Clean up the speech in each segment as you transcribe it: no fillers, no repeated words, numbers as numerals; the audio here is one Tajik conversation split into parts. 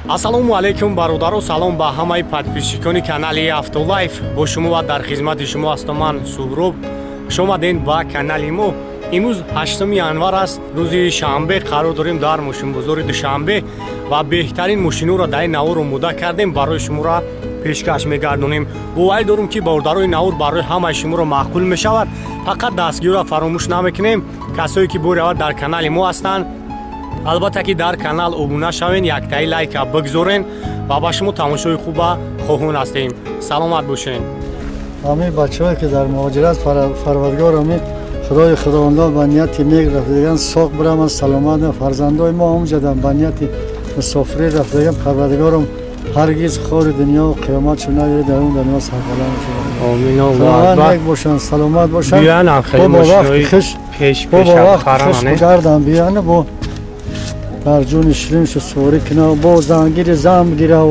Ассалому алайкум бародаро, салом ба ҳамаи подписчикони канали Автолайф. Бо шумо ва дар хизмати шумо ҳастам ман Суҳроб. Хуш омадед ба канали мо. Имрӯз 8 январ аст, рӯзи шанбе, қарор дорем дар мошинбозори Душанбе ва беҳтарин мошинҳоро дар ин навор омода кардем, барои шуморо пешкаш мегардонем. Боварӣ дорум, ки бародарои навор барои ҳамаи шуморо маъқул мешавад. Фақат дастгириро фаромӯш намекунем. Касое ки бори аввал дар канали мо ҳастанд, албатта ки дар канал обуна шавен, яктаи лайка бигзорен ва ба шумо тамошои хуба хоҳон ҳастем. Саломат бошен. Ҳамин бачаҳое ки дар муҳоҷират, Парвардигор, ҳамин Худои Худовандон ба нияти нек рафтаган соқ бираманд, саломат. Фарзандои мо ҳамҷадан ба нияти мусофирӣ рафтаган, Парвардигорам ҳаргиз хори дунё қиёмат шуд надиҳад, дар он дунё сарбаланд шаванд. Омин. Аллоҳ нек бошанд, саломат бошанд. Биён хеле мошинои пеш пеш харанд, бигарданд, биён бо дар ҷони шириншу суворӣ кунав, бо зангири зан бигирав,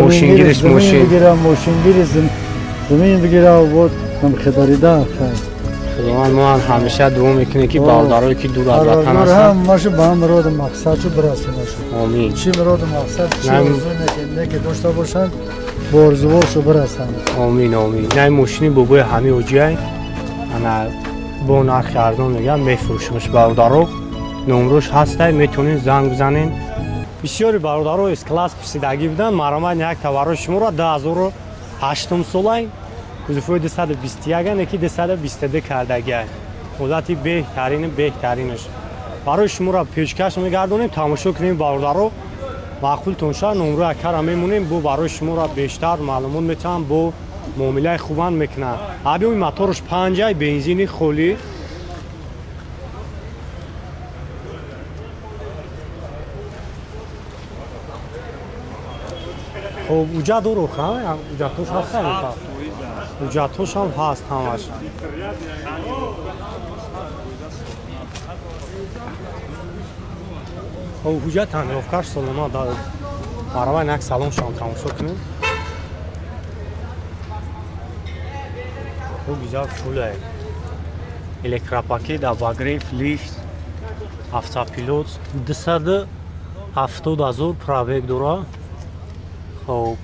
мошингириш мошин бигирав, мошингири замин бигирав, бо ҳамхедарида. Худованд мо ҳам ҳамеша дуо мекунем, ки бародарое ки дур аз ватан ҳастанд, ҳамашу ба ҳам муроду мақсадшу бирасонашу. Омин. Чӣ муроду мақсад, чӣ орзу неке дошта бошанд, бо орзуҳошу бирасанд. Омин, омин. Най мошини бобои ҳами ҳоҷиай, ана бо нархи арзон мегӯям мефурӯшимш бародаро. Номрош ҳастай, метавонед занг бизанед. Бисёри бародаро С-класс пурсидагӣ буданд. Маромад якта барои шуморо 2008 солай, кузовҳои 221, яки 222 кардагиай. Ҳолати беҳтарини беҳтаринаш барои шуморо пешкаш мегардонем. Тамошо кунем бародаро, маъқултон шавад, номрои акара мемонем, бо барои шуморо бештар маълумот метавам, бо муомилаи хубанд мекунанд. Объёми моторш 5, бензини холӣ. Хоб, уҷа дору, ха? Уҷатош ҳаст? Уҷатош ҳам ҳаст ҳамаш. Хоб, ҳуҷҷат тонировкаш солона баробар як салон шавам тамошо кунем. Хоб, гиза фулай. Электропакет, обогрев, лифт, автопилот, 270 ҳазор пробег дора. Хоб,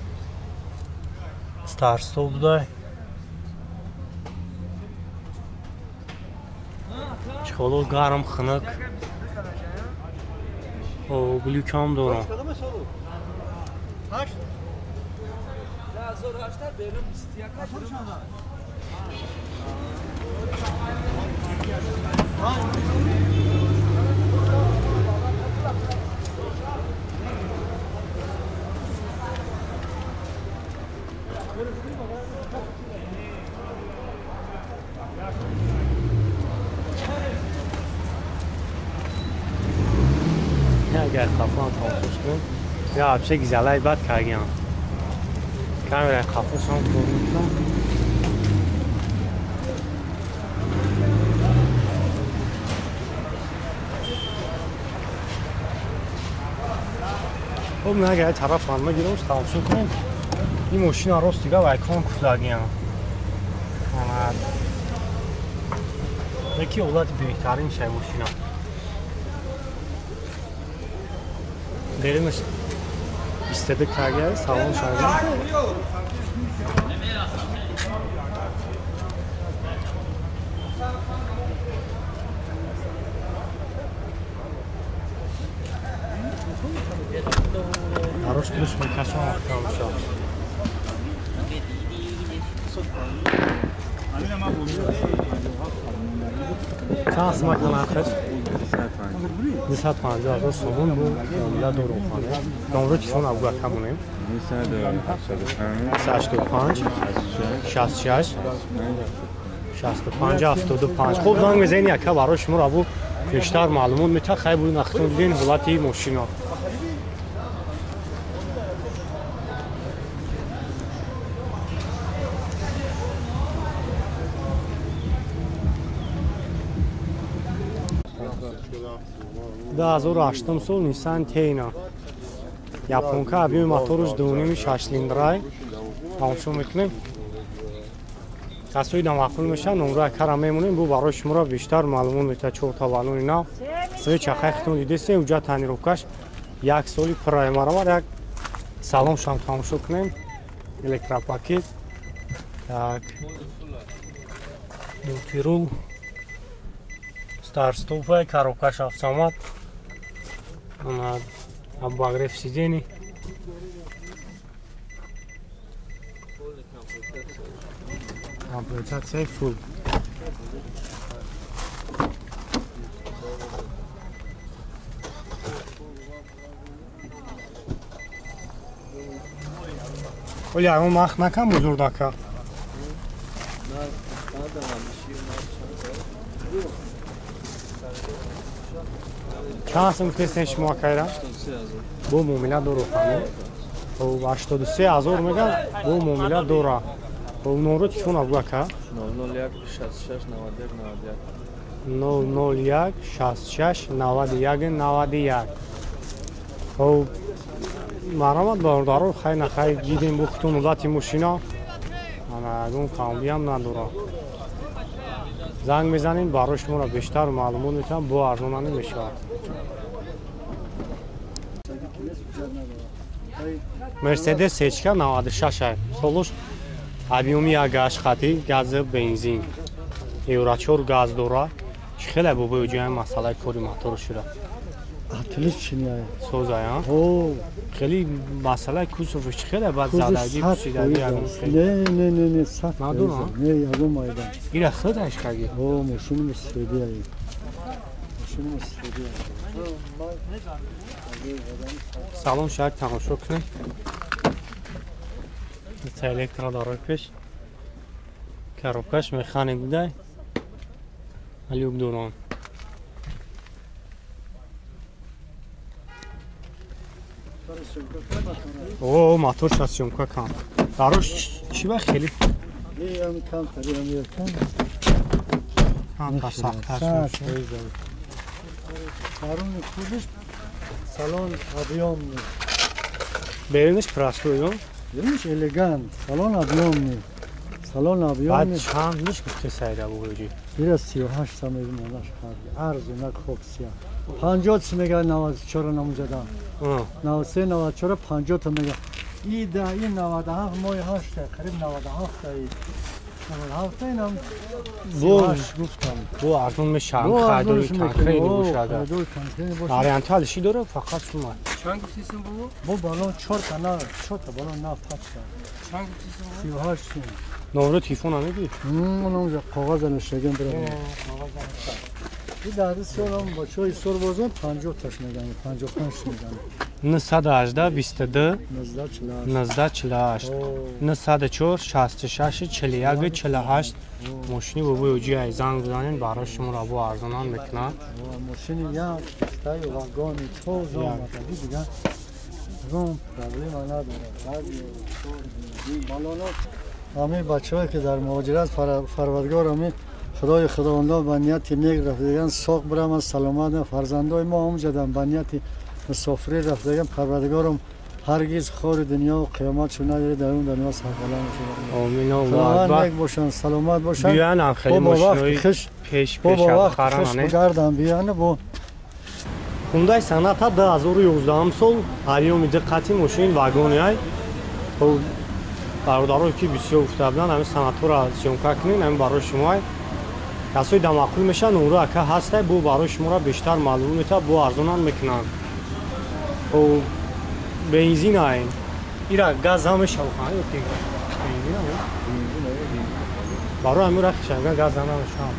старт-стоп дай. Чхоло гарм, хунук. Хоб, люкам дорам. Агар қафоам тамошош кунем, я вообще гизалаи бад кардиам. Камераи қафошам кор мекунам. Хоб, агар тараф ҳам мегирам, тамошо кунем. Ин мошина рост дига вай конкурс дагиам. Яки ҳолати беҳтарин шай мошина. Беримиш 22 кг салон шайда. Дарош плюс мекашам тамошо. Чанд сумак нархаш? 250 ҳазор сомон бо муомила дорухона. Номро телефон абугака монем. 85 66 65 75. Хоб, занг мезанед, яка барои шуморо абу бештар маълумот метавад. Хай буд нахтон диден ҳолати мошино. Ду 2008 сол Nissan Teina. Японка, объёми моторш 2.5 цилиндрай. Тамошо мекунем. Касои намаъқул мешаванд, номрои акара мемонем, бо барои шуморо бештар маълумот метавад. Чорта баллони нав, свеча хай хитон дидесем, уҷа тонировкаш Як соли пурраи марамар як салон шам тамошо кунем. Электропакет. Так. Мультирул. Старт-стопай, коробкаш автомат. Ана обогрев сидений. Комплектация фул. Оля, он мах накам бузурдака. Чанд сум гуфтестен шумо акайра? Бо муомила дору ханум. 83 ҳазор меган, бо муомила дора. Номро телефон абу ака? 001 66 91 91. 001 66 91 91. Хоб марамат бародаро, хай нахай дидем бухтун муддати мошина. Ана ягон камбиам надора. Занг мезанем, барои шуморо бештар маълумот метавам, бо арзонанӣ мешавад. Мерседес Сечка 96 солуш объёми як гаш хати гази бензин. Евро 4 газ дора. Чӣ хеле бобои ҷои масъалаи кори мотор шуда. Отличная. Созая? О, хеле масъалаи кузовш чӣ хеле баъд задаги пӯшидаги ягон Не, не, не, не, сад. Надора? Не, ягон майдан. Ира худаш хаги. О, мошини мусфеди ай. Мошини мусфеди ай. Салон шак тамошо кунем. Электро дорой пеш. Коробкаш механик будай. Люк дорон. О, мотор шас съёмка кам. Дарош чӣ ба хеле? Ям кам тарим якам. Кам сахттар шуд. Даруни худаш салон объёмный. Беринаш простой, ну? Беринаш элегант, салон объёмный. Салон объёмный. Баъд чанд ниш гуфте сайда бугӯҷи? Бира 38 сам монаш кард. Арзу на коксия. 50 мега 94 намуҷада. 93 94 50 мега. И да и 97 мои 8 қариб 97 ай. 97 инам бу гуфтам. Бу арзон мешавад харидори конкретни бошад. Вариантҳо алиши дора фақат шума. Чанд гуфтисен бу? Бу балон 4 та на 4 та балон на пачка. Чанд гуфтисен бу? 38 сум. Номро телефон намегӣ? Онам коғаз навиштагиам бирам. И дар сёрам бачаҳои сорбозон 50 таш меган, 55 меган. 918 22 19 19 48 904 66 41 48 мошини бобои оҷи ай занг бизанед барои шуморо бо арзонан мекунад. Мошини як стаи вагони тоза омадаги дигар ягон проблема надорад. Балонот ҳамаи бачаҳое ки дар муҳоҷират фарвардгор ҳамин худои худовандон ба нияти нек рафтаган соқ бираманд, саломат фарзандои мо ҳамҷадан ба нияти мусофирӣ рафтаган парвардигорам ҳаргиз хори дунё ва қиёматшон надиҳад, дар он дунё сарбаланд бошанд. Омин. Худованд нек бошанд, саломат бошанд. Биёянд ҳам хеле мошинои пеш пеш харанд, бигарданд, биёянд бо Хундай Соната 2011 сол объёми диққати мошин вагони ай. Бародарое ки бисёр гуфта буданд, ҳамин санатҳоро съёмка кунед, ҳамин барои шумо ай. Касои дамаъқул мешаванд, номро ака ҳастай, бо барои шуморо бештар маълум метавад, бо арзонам мекунанд. Хоб бензин ай. Ира газ ҳам мешавад, ё ки бензин ай? Барои ҳамин рақи шанга газ ҳам намешавад.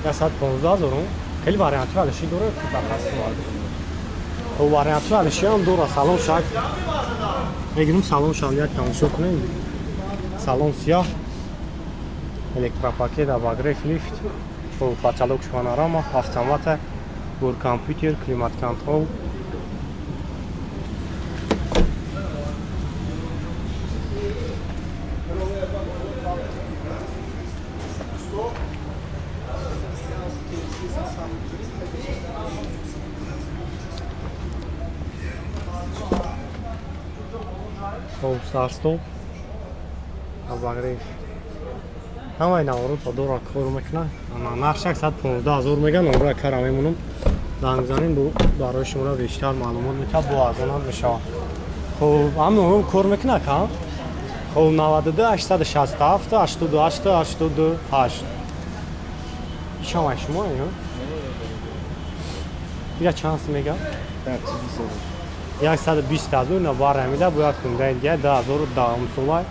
115 ҳазор. Хеле вариантҳо алиши дорад, ки бақас. Хоб вариантҳо алиши ҳам дорад. Салон шак. Мегирим салон шам як тамошо кунем. Салон сиёҳ. Электропакет, обогрев, лифт, потолок панорама, автомата, компьютер, климат-контрол. Старт-стоп, обогрев. Ҳамаи наворот ба дора кор мекунад. Нарх 115 ҳазор меган, номро кара мемонам. Занг занем бу барои шуморо бештар маълумот метавад, бо арзонам мешавад. Хуб, ҳам кор мекунад ка? Хуб, 92 867 88 88. Ишам шумо ё? Ира чанд мега? 120 ҳазор на бар ҳамида бояд кунда дига 2010 сола.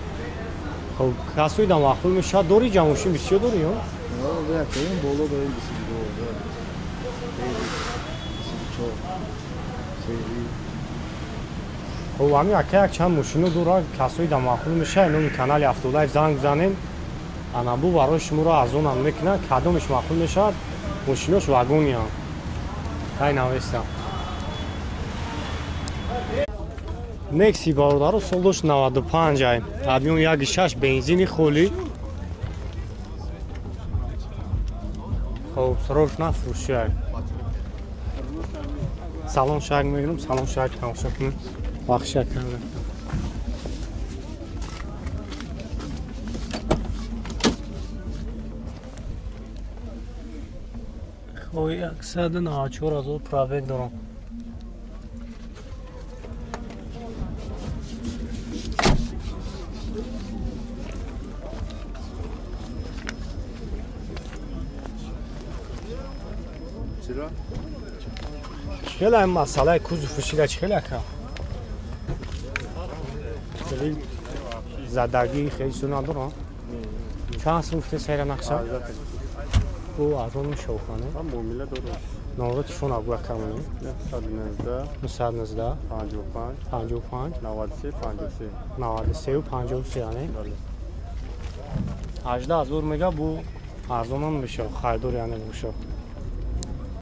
Хуб, касои да маъқул мешавад. Дори ҷамошин бисёр дори ё? Боло дорем 22, 24. Хуб, ҳамин ака як чанд мошино дорад, касои да маъқул мешавад. Номи канали Автолайф занг занем. Ана бу барои шуморо арзонам мекунад. Кадомеш маъқул мешавад? Мошинош вагониям. Тай навеста. Некси бародаро солдош 95 ай. Объем 1.6 бензини холӣ. Хуб, срок на фурӯши ай. Салон шаг мегирам, салон шаг тамошо кунем. Бахша кардам. Хой 194 ҳазор пробег дорам. Хеле ин масъалаи кузов шида чӣ хеле ака? Хеле задагӣ хеле чизо надорам. Чанд сум гуфте сайра нақша? Ӯ арзон мешавхане? Муомила дорад. Номро телефон абу ака монем. 919 919 55 55 93 53 93 53 ане? 18 ҳазор мега бу арзонам мешав, харидор яъне бошад.